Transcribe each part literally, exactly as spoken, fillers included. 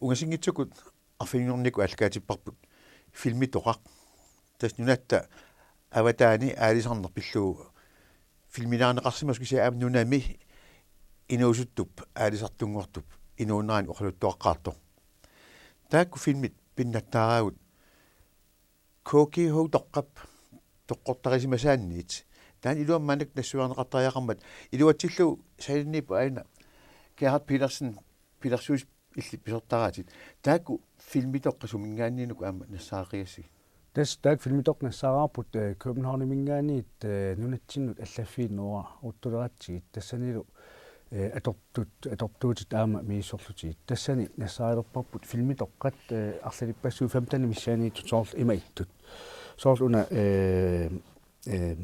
Ungasinngitsukkut arfininngornikkut aallakaatipparput filmitoqaq. Tassa nunatta avataani aalisarneq pillugu filmiliarneqarsimasoq kisianni aamma nunami inuusuttup aalisartunngortup inuunerani oqaluttuaqqaartoq. Taakku filmit pinnattaaraagut K G H-toqqap toqqortarisimasaanniit. Taanna iluamik maannakkut nassuiarneqartariaqarmat iluatsillugu sanianiippoq aajuna Gerhard Petersen, Petersuis illit pisortaraatit. Taakku filmitoqqat suminngaanniinnaq aamma nassaareqigaasigit? Tassa taakku filmitoqqat nassaaraarput, eh, Københavniminngaanniit, eh, nunatsinnut allaffiit nooraaruttuleratsigit. Tassanilu, eh, atortut, atortuutit aamma misissorlutigit. Tassani nassaarilerparput filmitoqqat, eh, arlalippassuit femten missaanniittut soorlu ima ittut. Soorlu una, eh, eh,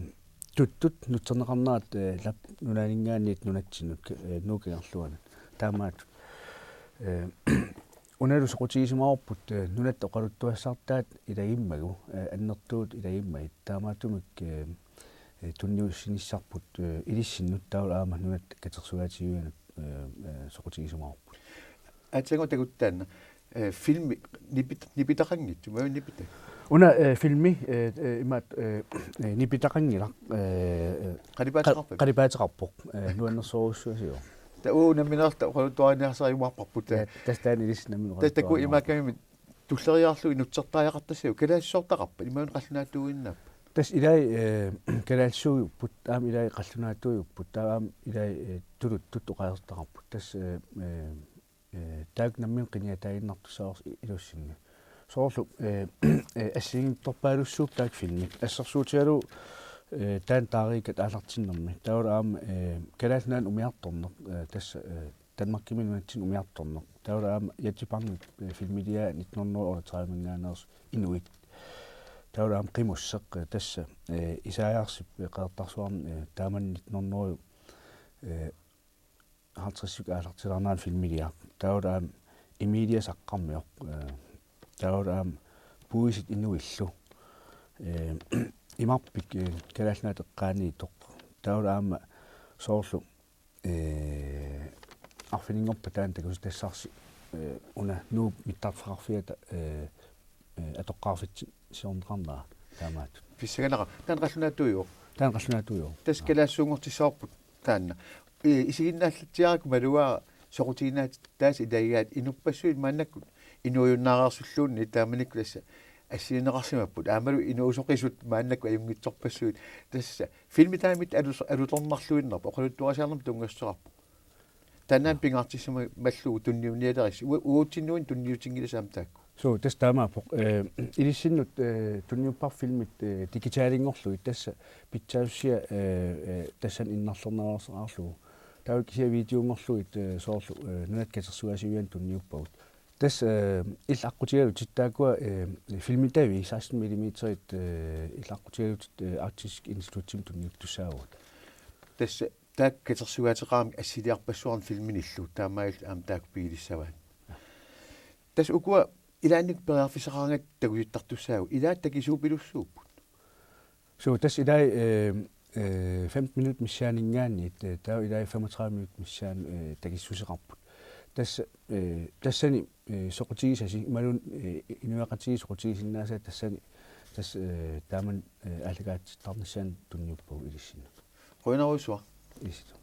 tuttut nutserneqarnerat, eh, Lappi nunaaninngaanniit nunatsinnut, eh, Nuup Kangerluanut. Taamaat, eh, unalu soqutigisimavarput, eh, nunatta oqaluttuassartaat ilagimmagu, eh, annertuut ilagimmagit. Taamaattumik, eh, eh, tunniussinissarput, eh, ilissinnut taavalu aamma nunatta katersugaatigiinnut, eh, eh, soqutigisimavarput. Aatsaannguaq takuttaaq, eh, filmi nipit-, nipitaqanngitsoq, imaluunniit nipita? Una, eh, filmi, eh, eh, imaat, eh, eh, nipitaqanngilaq, eh, eh, Qalipaateqarpoq? Qalipaateqarpoq, eh, nuannersorujussuusiuk. Taava uagut nammineerluta oqaluttuariniarsariumaarparput. Ja, tassa taanna ilissi nammineq. Tassa taakku oqaluttuariumaarparput. Imaakkamimmi tulleriiaarlugit nutsertariaqartasiuk, kalaallisuusartaqarpat, imaluunniit qallunaatuuinnarpat? Tassa ilai, eh, kalaallisuujupput, aamma ilai qallunaatuujupput, taava aamma ilai, eh, tuluttut oqaasertaqarput. Tassa, eh, eh, eh, taakku nammineq qiniataaginnartussaavarsi ilussinni. Soorlu, eh, eh, assigiinngitsorpaalussuupput taakku filmit. Assersuutigalugu, eh, taanna taariikkat aallartinnermi. Taavalu aamma, eh, Kalaallit Nunaannut umiartorneq, eh, tassa, eh, Danmarkimi nunatsinni umiartorneq. Taavalu aamma Jatsi Bangip, eh, filmiliaa nitten hundrede og otteogtredive-minngaanneersoq Inuit. Taavalu aamma Qimusseq, eh, tassa, eh, Isaajarsip, eh, Qeqertarsuarni, eh, taamani nitten hundrede, eh, halvtredsit aallartilaarnerani filmiliaq. Taavalu aamma Emilie Saqqarmioq, eh, taavalu aamma Puisit Inuillu. Eh, imarpik, eh, Kalaallit Nunaata eqqaaniittoq. Taavalu aamma soorlu, eh, arfininngorpat taanna takusut tassarsi, eh, una Nuup mittarfeqarfiata, eh, eh, atoqqaarfitsiorneqarnera taamaattut. Pissanganaqaaq. Taanna qallunaatuujuvoq? Taanna qallunaatuujuvoq. Tassa kalaallisuunngortissavarput taanna. Eh, isiginnaallatsiarakku malugaara soqutiginnaatitaasa ilagigaat inuppassuit maannakkut inuujunnaareersulluunniit taamanikkut tassa assigineqarsimapput. Aammalu inuusoqisut maannakkut ajunngitsorpassuit. Tassa filmitaamit alus-, alutornarluinnarpoq, oqaluttuarisiarnermut tunngassuteqarpoq. Taannaana pingaartissimallugu tunniunnialerissi, u-, uatsinnut tunniutinngilassi aamma taakku. Suu, tassa taamaappoq. Eh, ilissinnut, eh, tunniupparput filmit, eh, digitalinngorlugit, tassa pitsaassusia, eh, eh, tassani innarlernaveersaarlugu. Taava kisianni videonngorlugit, eh, soorlu, eh, Nunatta Katersugaasiviani tunniuppagut. Tassa, eh, illit aqqutigalutit taakkua, eh, filmitavii seksten millimeterit, eh, illit aqqutigalutit, eh, Arktisk Institutimi tunniuttussaavugut. Tassa taakku katersugaateqaramik assiliarpassuarnik filminillu, taamaalillutik aamma taakku pigilissavaat. Tassa ukua ilaannikkut periarfissaqaraangatta takutittartussaavugut, ilaat takisuupilussuupput? Suu, tassa ilai, eh, eh, femten minut missaaninngaanniit, eh, taava ilai femogtredive minut missaani, eh, takissuseqarput. Tassa, eh, tassani, eh, soqutigisasi, imaluunniit, eh, inuiaqatigiit soqutigisinnaasaat tassani, tassa, eh, taamani, eh, aallakaatittarnissaanut tunniuppagut ilissinnut. Qujanarujussuaq. Isit.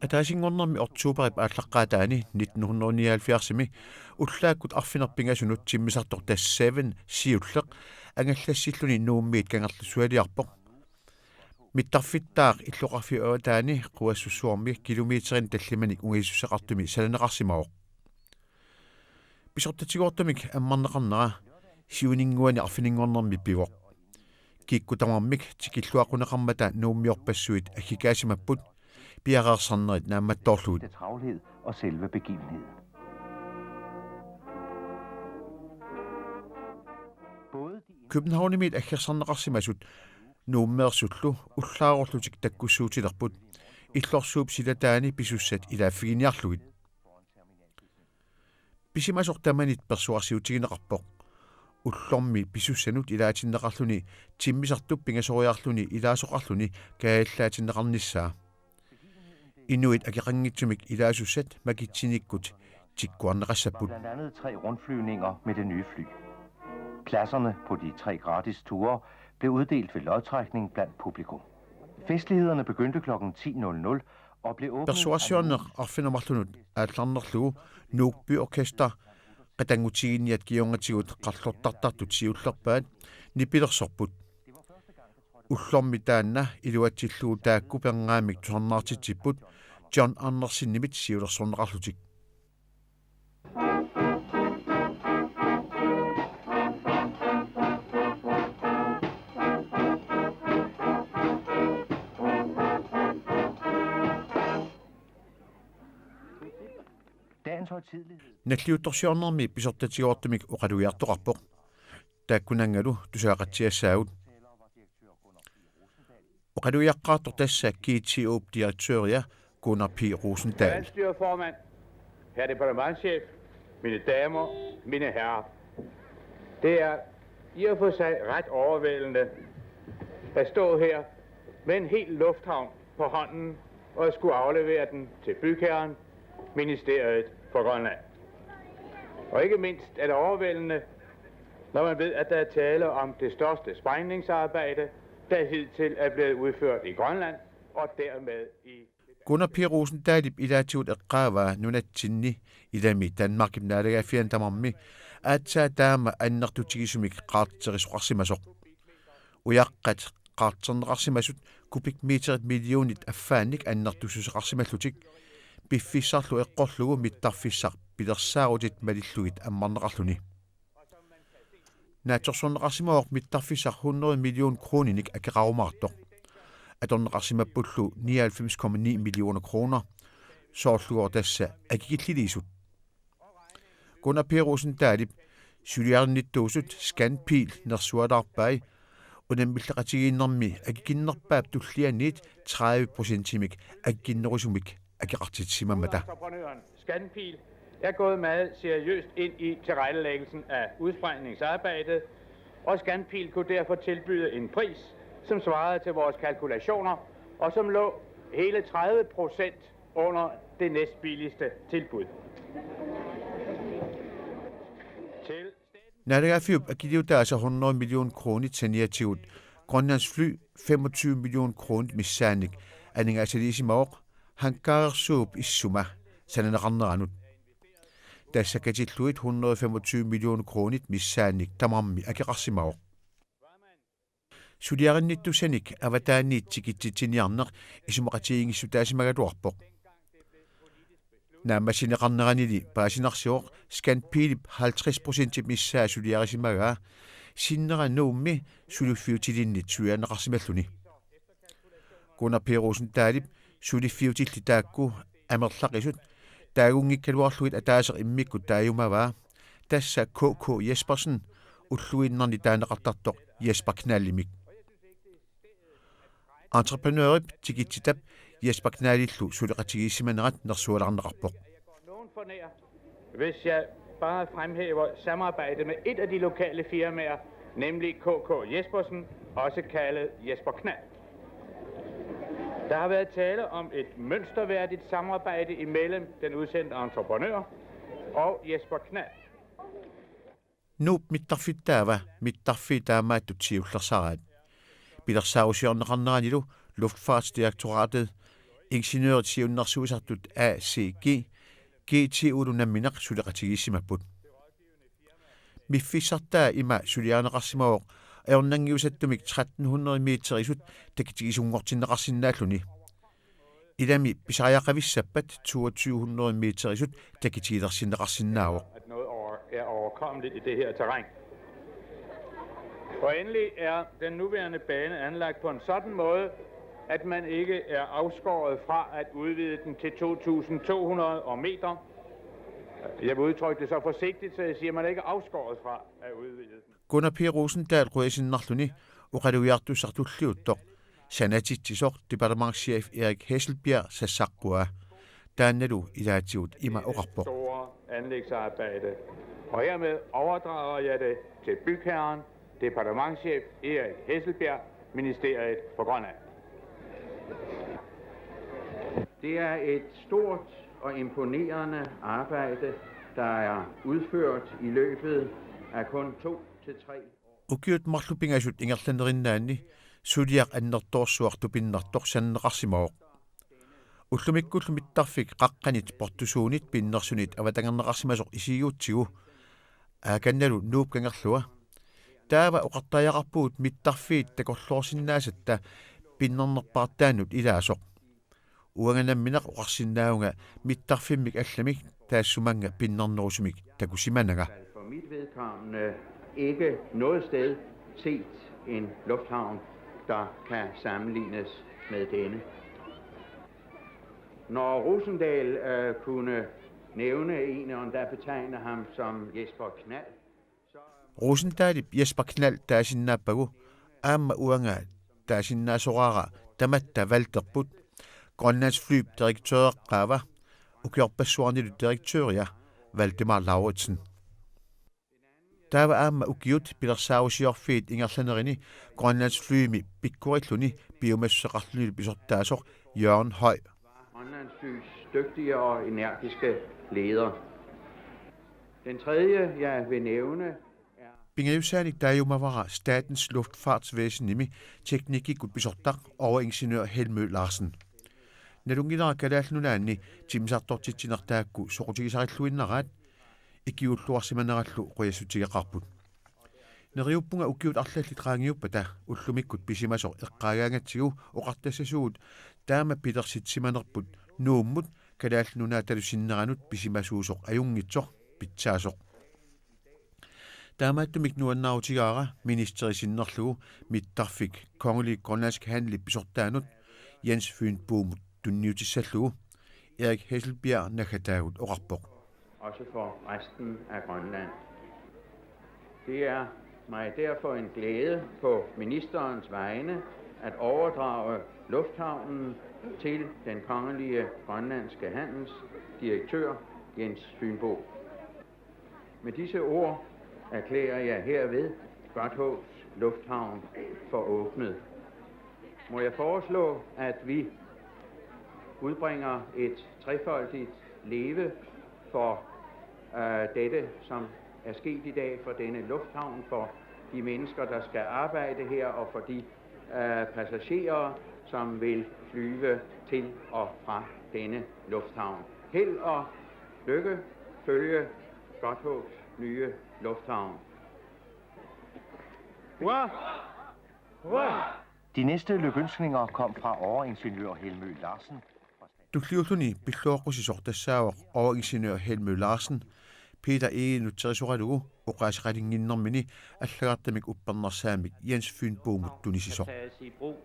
Ataasinngornermi oktoberip aallaqqaataani nitten hundrede nioghalvfjerdsimi ullaakkut arfineq-pingasunut timmisartoq Dash Seven siulleq angallassilluni Nuummiit kangerlussualiarpoq. Mittarfittaaq illoqarfiup avataani Quassussuarmi kilometerinik tallimanik ungasissuseqartumi sananeqarsimavoq. Pisortatigoortumik ammarneqarnera siuninnguani arfininngornermi pivoq. Kikkut tamarmik tikilluaqquneqarmata nuummiorpassuit aggikaasimapput piareersarnerit naammattoorlugit. Travlhed og selve begivenheden. Københavnimiit aggersarneqarsimasut Nuummeersullu ullaarorlutik takkussuutilerput illorsuup silataani pisussat ilaaffiginiarlugit. Pisimasoq tamanit persuarsiutigineqarpoq. Ullormi pisussanut ilaatinneqarluni timmisartup pingasoriarluni ilaasoqarluni kajallaatinneqarnissaa. Inuit akeqanngitsumik ilaasussat makitsinikkut tikkuarneqassapput. Blandt andet tre rundflyvninger med det nye fly. Pladserne på de tre gratis ture blev uddelt ved lodtrækning blandt publikum. Festlighederne begyndte klokken ti nul nul og blev åbnet af Persuasioneq arfineq-marlunut aallarnerlugu Nuukpi Orkester qatanngutigiinniat kingornatigut qarlortartartut siullerpaat nipilersorput. Ullormi taanna iluatsillugu taakku pernaammik tusarnaartitsipput John Andersenimit siulersorneqarlutik. Dagens højtidelighed. Nalliuttorsiornermi pisortatigoortumik oqalugiartoqarpoq. Taakkunanngalu tusagaqatsiassaagut. Oqalugiaqqaartoq tassa G T O-p direktøria Gunnar P. Rosendahl. Landsstyreformand, herr departementschef, mine damer, mine herrer. Det er i og for sig ret overvældende at stå her med en hel lufthavn på hånden og at skulle aflevere den til bygherren, Ministeriet for Grønland. Og ikke mindst er det overvældende, når man ved, at der er tale om det største sprængningsarbejde, der hidtil er blevet udført i Grønland, og dermed i Gunnar P. Rosendahlip ilaatigut eqqaavaa nunatsinni ilami Danmarkip naalagaaffiani tamarmi aatsaat taama annertutigisumik qaarterisoqarsimasoq. Ujaqqat qaarterneqarsimasut kubikmeterit millionit affaannik annertussuseqarsimallutik piffissarlu eqqorlugu mittarfissaq pilersaarutit malillugit ammarneqarluni. Naatsorsorneqarsimavoq mittarfissaq hundrede million kroninik akeqarumaartoq. Atorneqarsimappullu nioghalvfems komma ni millioner kroner. Soorlugooq tassa akikilliliisut. Gunnar P. Rosendahlip suliarinnittuusut Scanpil nersualaarpai unammilleqatigiinnermi akikinnerpaap tullianiit tredive procentimik akikinnerusumik akeqartitsisimammata. Entreprenøren Scanpil er gået meget seriøst ind i tilrettelæggelsen af udsprængningsarbejdet, og Scanpil kunne derfor tilbyde en pris, som svarede til vores kalkulationer, og som lå hele tredive procent under det næstbilligste tilbud. Til Naalagaaffiup akiliutaasa hundrede million kronit saniatigut Grønlands Fly femogtyve million kronit missaannik aningaasaliisimavoq hangarersuup issuma sananeqarneranut. Tassa katillugit hundrede femogtyve million kronit missaannik tamarmi akeqarsimavoq. Suliarinnittussanik avataaniit tikitsitsiniarneq isumaqatigiinngissutaasimagaluarpoq. Naammassineqarneranili paasinarsivoq Scanpilip halvtreds procentip missaa suliarisimagaa sinnera Nuummi suliffiutilinnit suliarineqarsimalluni. Gunnar P. Rosendahlip suliffiutillit taakku amerlaqisut taagunngikkaluarlugit ataaseq immikkut taajumavaa, tassa K K Jespersen ulluinnarni taaneqartartoq Jesper Knallimik. Entreprenørip tikitsitap Jesper Knallillu suleqatigiissimanerat nersualaarneqarpoq. Hvis jeg bare fremhæver samarbejde med et af de lokale firmaer, nemlig K K Jespersen, også kaldet Jesper Knald. Der har været tale om et mønsterværdigt samarbejde imellem den udsendte entreprenør og Jesper Knald. Nuup mittarfittaava mittarfiit taamaattut siullersaraat. Pilersaarusiorneqarneranilu Luftfartsdirektoratet, ingeniørit siunnersuisartut A C G, G T O-lu nammineq suleqatigiissimapput. Miffissartaa ima suliarineqarsimavoq ajornanngiusattumik tretten hundrede meterisut takitigisunngortinneqarsinnaalluni. Ilami pisariaqavissappat toogtyve hundrede meterisut takitigilersinneqarsinnaavoq. At noget over, er overkommeligt i det her terræn. Og endelig er den nuværende bane anlagt på en sådan måde, at man ikke er afskåret fra at udvide den til to tusind to hundrede meter. Jeg vil udtrykke det så forsigtigt, så jeg siger, at man er ikke afskåret fra at udvide den. Gunnar P. Rosendahl qujasinnarluni oqalugiartussaq tulliuttoq sanatitsisoq departementschef Erik Hesselbjerg sassaqquaa. Taannalu ilaatigut ima oqarpoq. Store anlægsarbejde. Og hermed overdrager jeg det til bygherren, departementschef Erik Hesselbjerg, Ministeriet for Grønland. Det er et stort og imponerende arbejde, der er udført i løbet af kun to til tre år. Ukiut marluk pingasut ingerlanerinnaanni suliaq annertoorsuaq tupinnartoq sananeqarsimavoq. Ullumikkullu mittarfik qaqqanit portusuunit pinnersunit avatangerneqarsimasoq isigigutsigu, aakannalu Nuup Kangerlua. Taava oqartariaqarpugut mittarfiit takorloorsinnaasatta pinnernerpaartaannut ilaasoq. Uanga nammineq oqarsinnaavunga mittarfimmik allamik taassumannga pinnernerusumik takusimananga. For mit vedkommende ikke noget sted set en lufthavn, der kan sammenlignes med denne. Når Rosendal øh, kunne nævne en, og der betegne ham som Jesper Knald, Rosendalip Jesper Knald taasinnaappagu aamma uanga taasinnaasoraara tamatta Valterput, Grønlands Flyp direktøreqqaava, ukiorpassuarnilu direktøria Valdemar Lauritsen. Taava aamma ukiut pilersaarusiorfiit ingerlanerini Grønlands Flymi pikkorilluni piumassuseqarlunilu pisortaasoq Jørgen Høy. Grønlands Flys dygtige og energiske leder. Den tredje, jeg vil nævne, er Pingajussaanik taajumavara Statens Luftfartsvæsenimi teknikkikkut pisortaq overingeniør Helmø Larsen. Nalunngilara Kalaallit Nunaanni timmisartortitsineq taakku soqutigisarilluinnaraat, ikiuulluarsimanerallu qujassutigeqaarput. Neriuppunga ukiut arlallit qaangiuppata ullumikkut pisimasoq eqqaagaangatsigu oqartassasugut taama pilersitsisimanerput Nuummut Kalaallit Nunaatalu sinneranut pisimasuusoq ajunngitsoq pitsaasoq. Taamaattumik nuannaarutigaara ministeri sinnerlugu mittarfik Kongelig Grønlandsk Handel pisortaanut Jens Fynbomut tunniutissallugu, Erik Hesselbjerg naggataagut oqarpoq. Også for resten af Grønland. Det er mig derfor en glæde på ministerens vegne at overdrage lufthavnen til den kongelige grønlandske handels direktør Jens Fynbo. Med disse ord erklærer jeg herved Godthåbs Lufthavn for åbnet. Må jeg foreslå, at vi udbringer et trefoldigt leve for øh, dette, som er sket i dag for denne lufthavn, for de mennesker, der skal arbejde her, og for de øh, passagerer, som vil flyve til og fra denne lufthavn. Held og lykke følge Godthåbs nye lufthavn. Hurra! Hurra! De næste lykønskninger kom fra overingeniør Helmø Larsen. Tulliulluni pilluaqqusisoq tassaavoq overingeniør Helmø Larsen, Peter Egedep nutserisoralugu oqaaseqalinnginnermini allagartamik uppernarsaammik Jens Fynbomut tunisisoq. Tages i brug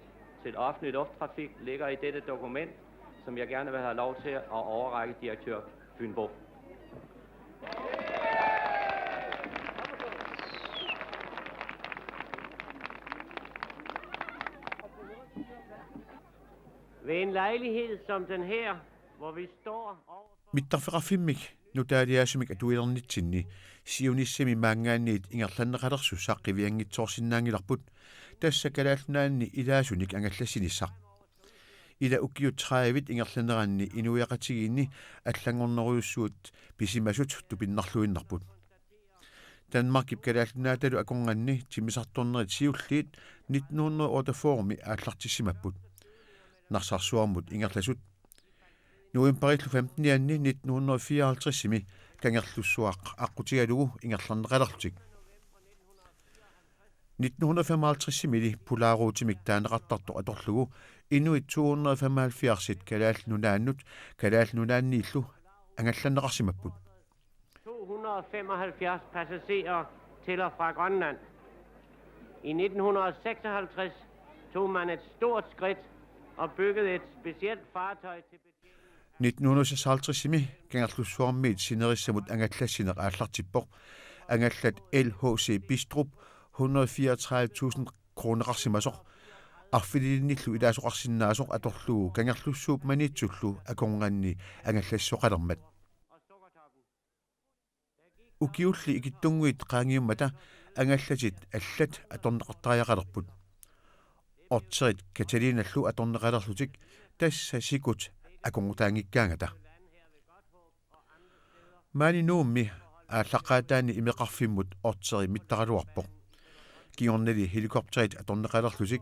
til offentlig lufttrafik, ligger i dette dokument, som jeg gerne vil have lov til at overrække direktør Fynbo. Ved en lejlighed som den her, hvor vi står over Mittarfeqarfimmik nutaaliaasumik atuilernitsinni siunissami maanngaanniit ingerlanneqalersussaq qivianngitsoorsinnaanngilarput, tassa Kalaallit Nunaanni ilaasunik angallassinissaq. Ila ukiut tredive ingerlaneranni inuiaqatigiinni allanngornerujussuit pisimasut tupinnarluinnarput. Danmarkip Kalaallit Nunaatalu akornanni timmisartornerit siulliit nitten hundrede otteogfyrre-mi aallartissimapput. Narsarsuarmut ingerlasut. Novemberillu femtenianni nitten hundrede fireoghalvtreds-imi Kangerlussuaq aqqutigalugu ingerlanneqalerlutik. Nitten hundrede femoghalvtreds-imili pulaaruutimik taaneqartartoq atorlugu inuit to hundrede femoghalvfjerds-it Kalaallit Nunaannut Kalaallit Nunaanniillu angallanneqarsimapput. To hundrede og femoghalvfjerds passagerer til og fra Grønland. I nitten hundrede og seksoghalvtreds tog man et stort skridt og byggede et specielt fartøj til betjening af Nitten hundrede og seksoghalvtreds-imi Kangerlussuarmiit sinerissamut angallassineq aallartippoq. Angallat L H C Bistrup hundrede fireogtredive tusind kroneqarsimasoq arfililinnillu ilaasoqarsinnaasoq atorlugu Kangerlussuup Maniitsullu akornanni angallassisoqalermat. Ukiulli ikittunnguit qaangiummata angallatit allat atorneqartariaqalerput. Otterit Katalinallu atorneqalerlutik tassa sikut akornutaanngikkaangata. Maani Nuummi aallaqqaataani imeqarfimmut otterit mittaraluarpoq. Kingornali helikopterit atorneqalerlutik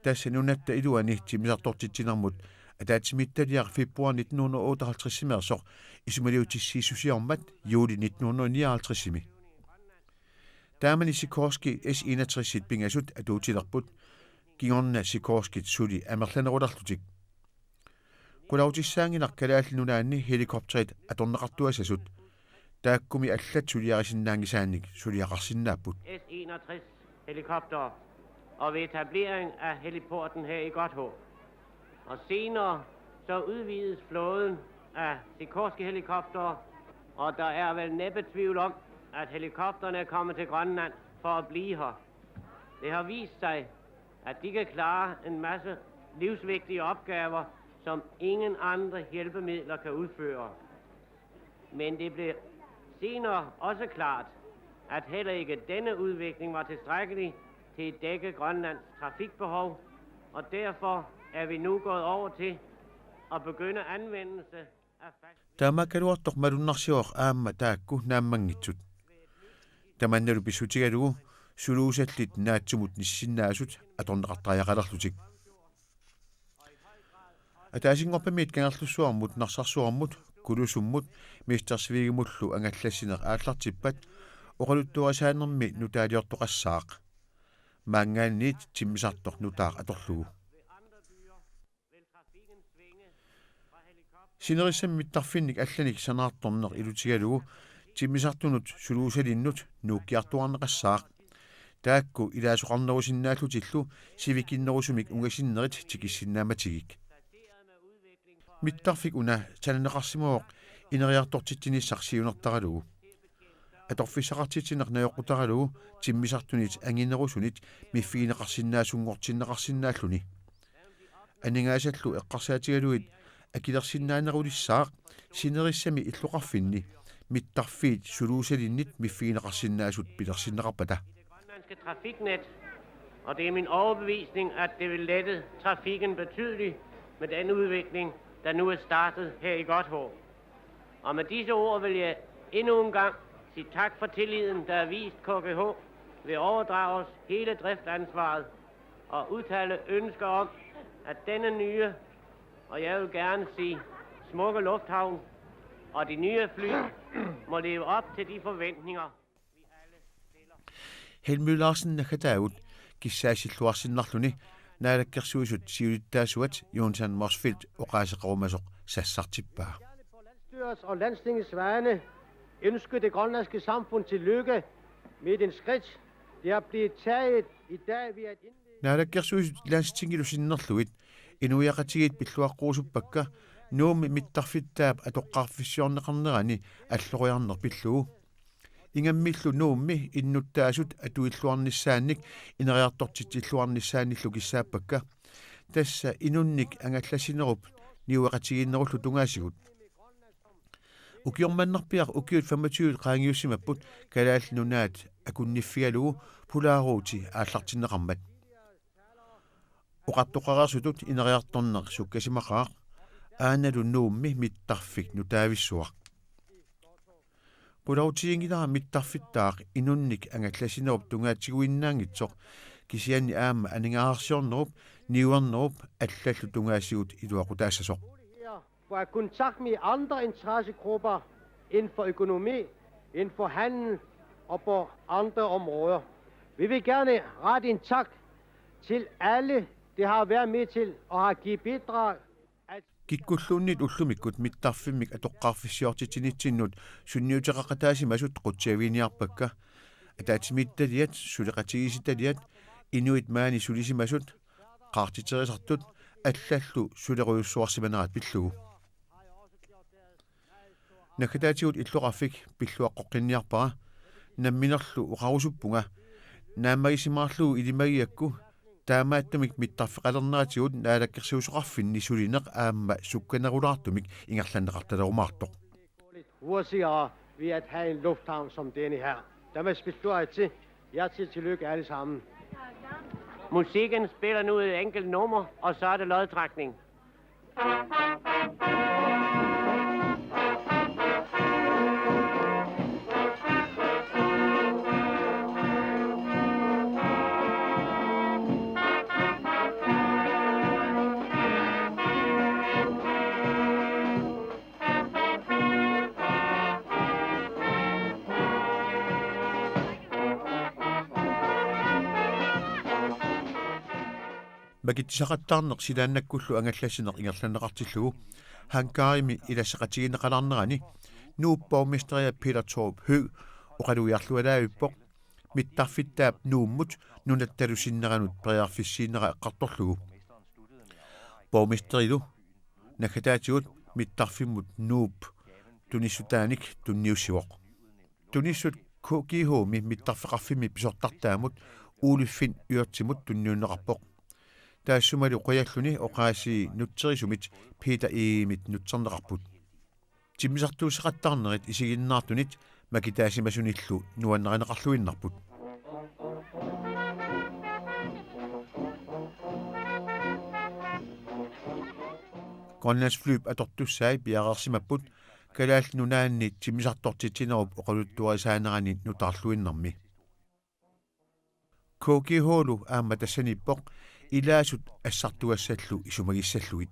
tassa nunatta iluani timmisartortitsinermut ataatsimiititaliaq februar nitten hundrede og otteoghalvtreds-imeersoq isumaliutissiissusiormat juuli nitten hundrede og nioghalvtreds-imi. Taamani Sikorsky S enogtres-it pingasut atuutilerput, kingorna Sikorskit suli amerlanerulerlutik. Qulaatissaanngilaq Kalaallit Nunaanni helikopterit atorneqartuassasut, taakkumi allat suliarisinnaanngisaannik suliaqarsinnaapput. S enogtres helikopter og ved etablering af heliporten her i Godthåb. Og senere så udvides flåden af Sikorsky-helikoptere, og der er vel næppe tvivl om, at helikopterne er kommet til Grønland for at blive her. Det har vist sig, at de kan klare en masse livsvigtige opgaver, som ingen andre hjælpemidler kan udføre. Men det blev senere også klart, at heller ikke denne udvikling var tilstrækkelig til at dække Grønlands trafikbehov, og derfor er vi nu gået over til at begynde anvendelse af fast Taamaakkaluartoq malunnarsivoq aamma taakku naammanngitsut. Tamannalu pissutigalugu suluusallit naatsumut nissisinnaasut atorneqartariaqalerlutik. Ataasinngorpamiit Kangerlussuarmut, Narsarsuarmut, Kulusummut, Mester Svegimullu angallassineq aallartippat oqaluttuarisaanermi nutaaliortoqassaaq. Maanngaanniit timmisartoq nutaaq atorlugu. Sinerissami mittarfinnik allanik sanaartorneq ilutigalugu timmisartunut suluusalinnut nuukkiartuaarneqassaaq. Taakku ilaasoqarnerusinnaallutillu sivikinnerusumik ungasinnerit tikissinnaammatigik. Mittarfik una sananeqarsimavoq ineriartortitsinissaq siunertaralugu. Atorfissaqartitsineq najoqqutaralugu timmisartunit anginerusunit miffigineqarsinnaasunngortinneqarsinnaalluni. Aningaasallu eqqarsaatigalugit akilersinnaanerulissaaq sinerissami illoqarfinni mittarfiit suluusalinnit miffigineqarsinnaasut pilersinneqarpata. Det grønlandske trafiknet, og det er min overbevisning, at det vil lette trafikken betydeligt med den udvikling, der nu er startet her i Godthåb. Og med disse ord vil jeg endnu en gang sige tak for tilliden, der er vist K G H ved at overdrage os hele driftsansvaret og udtale ønske om, at denne nye, og jeg vil gerne sige smukke lufthavn og de nye fly må leve op til de forventninger, vi alle stiller. Helmø Larsen naggataagut kissaasilluarsinnarluni Naalakkersuisut siulittaasuat Jonathan Motzfeldt oqaaseqarumasoq sassartippaa. På landsstyrets og landstingets vegne ønske det grønlandske samfund tillykke med den skridt, det er blevet taget i dag ved at indlede. Naalakkersuisut Landstingilu sinnerlugit inuiaqatigiit pilluaqqurusuppakka Nuummi mittarfittaap atoqqaarfissiorneqarnerani alloriarneq pillugu. Ingammillu Nuummi innuttaasut atuilluarnissaannik ineriartortitsilluarnissaannillu kissaappakka. Tassa inunnik angallassinerup niueqatigiinnerullu tungaasigut. Ukiormannarpiaq ukiut femogtyve qaangiussimapput Kalaallit Nunaat akunniffigalugu pulaaruuti aallartinneqarmat. Oqartoqareersutut ineriartorneq sukkasimaqaaq, aanalu Nuummi mittarfik nutaavissuaq. Qulautiginngilara mittarfittaaq inunnik angallassinerup tungaatsiguinnaanngitsoq, kisianni aamma aningaasarsiornerup, niuernerup allallu tungaasigut iluaqutaassasoq. På at kontakte med andre interessegrupper inden for økonomi, inden for handel og på andre områder. Vi vil gerne rette en tak til alle, der har været med til og har givet bidrag. Kikkulluunniit ullumikkut mittarfimmik atoqqaarfissiortitsinitsinnut sunniuteqaqataasimasut qutsaviginiarpakka. Ataatsimiititaliat, suleqatigiissitaliat, inuit maani sulisimasut, qaartiterisartut allallu sulerujussuarsimanerat pillugu. Naggataatigut illoqarfik pilluaqqoqqinniarpara, namminerlu oqarusuppunga naammagisimaarlugu ilimagigakku taamaattumik mittarfeqalerneratigut naalakkersuisoqarfinni sulineq aamma sukkanerulaartumik ingerlanneqartalerumaartoq. Hurtigere. Ved at have en lufthavn som denne her. Dermed spiltuaitsi. Hjertelig tillykke alle sammen. Musikken spiller nu et enkelt nummer, og så er det lodtrækning. Makitsaqattaarneq silaannakkullu angallassineq ingerlanneqartillugu hangarimi ilassaqatigineqalaarnerani Nuup borgmesteria Peter Thorup Høegh oqalugiarlualaavippoq mittarfittaap Nuummut nunattalu sinneranut periarfissiinera eqqartorlugu. Borgmesterilu naggataatigut mittarfimmut Nuup tunissutaanik tunniussivoq. Tunissut K G H-mi mittarfeqarfimmi pisortartaamut Ole Finn Yrthimut tunniunneqarpoq. Taassumalu qujalluni oqaasii nutserisumit Peter Egedemit nutserneqarput. Timmisartuussaqattaarnerit isiginnaartunit makitaasimasunillu nuannarineqarluinnarput. Grønlandsflyp atortussai piareersimapput Kalaallit Nunaanni timmisartortitsinerup oqaluttuarisaanerani nutaarluinnarmi. K G H-lu aamma tassaniippoq ilaasut assartugassallu isumagissallugit.